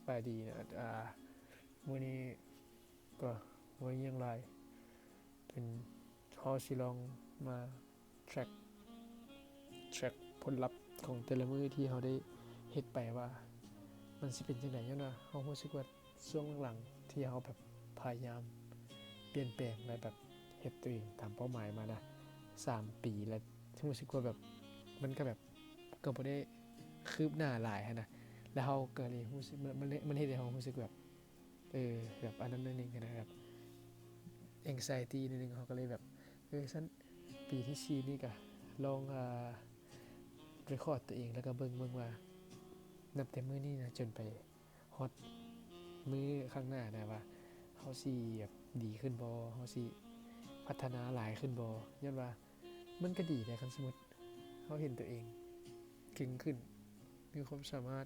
ບາຍດີ ອ່າ ມື້ນີ້ກໍບໍ່ມີຫຍັງຫຼາຍ ເປັນ ເຮົາຊິລອງມາ track track ຜົນລັບຂອງແຕ່ລະມື້ທີ່ເຮົາໄດ້ເຮັດໄປວ່າມັນຊິເປັນຈັ່ງໃດ. ຍ້ອນວ່າເຮົາຮູ້ສຶກວ່າຊ່ວງຫຼັງໆທີ່ເຮົາແບບພະຍາຍາມປ່ຽນແປງ ແລະ ແບບເຮັດຕົວເອງຕາມເປົ້າໝາຍມານະ ສາມປີ ແລະ ຮູ້ສຶກວ່າແບບ ມັນກໍແບບ ກໍບໍ່ໄດ້ຄືບໜ້າຫຼາຍຫັ້ນນະ ແລ້ວເຮົາກໍເລີຍຮູ້ສຶກ ມັນ ມັນເຮັດໃຫ້ເຮົາຮູ້ສຶກແບບ ເອີ ແບບອັນນັ້ນໜ້ອຍໜຶ່ງຫັ້ນນະ ແບບ anxiety ໜ້ອຍໜຶ່ງ. ເຮົາກໍເລີຍແບບ ເອີ ຊັ້ນປີທີສີ່ນີ້ກະລອງ ອ່າ record ຕົວເອງ ແລ້ວກໍເບິ່ງ ເບິ່ງວ່າ ນັບແຕ່ມື້ນີ້ນະ ຈົນໄປຮອດມື້ຂ້າງໜ້ານະ ວ່າເຮົາຊິແບບດີຂຶ້ນບໍ່ ເຮົາຊິພັດທະນາຫຼາຍຂຶ້ນບໍ່. ຍ້ອນວ່າມັນກໍດີເດ ຄັນສົມມຸດເຮົາເຫັນຕົວເອງເກັ່ງຂຶ້ນ ມີຄວາມສາມາດ